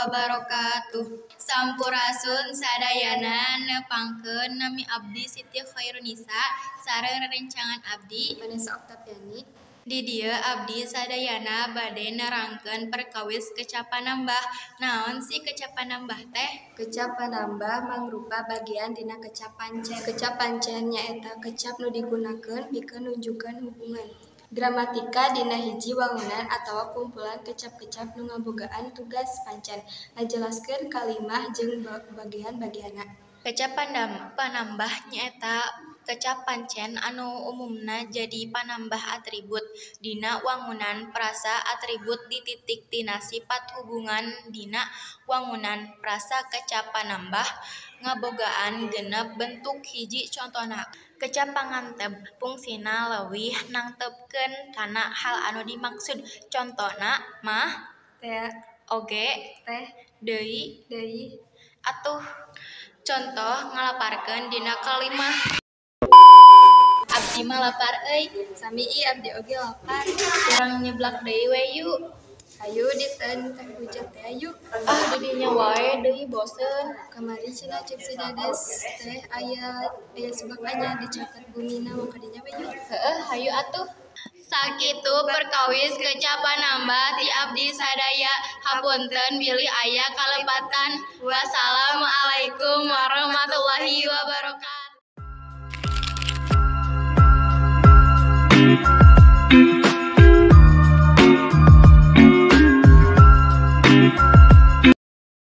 Wabarakatuh. Sampurasun sadayana, nepangkeun nami abdi Siti Khairunisa sareng rerencangan abdi Vanessa Oktaviani. Di dieu abdi sadayana bade nerangkeun perkawis kecap panambah. Naon sih kecap panambah teh? Kecap panambah mangrupa bagian dina kecap pancen. Kecap pancen nyaeta kecap nu digunakeun pikeun nunjukkeun hubungan gramatika dina hiji wangunan atawa kumpulan kecap-kecap nu ngabogaan tugas pancen ngajelaskeun kalimah jeung bagian-bagianna. Kecap panambah nyaeta kecap pancen anu umumna jadi panambah atribut. Dina wangunan frasa atribut dititik tina sipat hubungan dina wangunan frasa. Kecap panambah ngabogaan 6 bentuk, hiji contona kecap panganteb, pungsina leuwih nangtebkeun kana hal anu dimaksud, contona mah, tea, oge, teh, deui, deui, atuh. Contoh ngalaparkeun dina kalimah. Abdi mah lapar euy. Sami ih, abdi oge lapar. Urang nyeblak deui we yu. Hayu, diteun teh pucet teh yuk. Ah, di dinya wae deui, bosen. Kamari cenah ceuk si Dedes teh aya aya seblak anyar di caket bumina, moal ka dinya we yuk. Heueuh, hayu atuh. Sakitu perkawis kecap panambah ti abdi sadaya. Hapunten bilih aya kalepatan. Wassalamualaikum warahmatullahi wabarakatuh.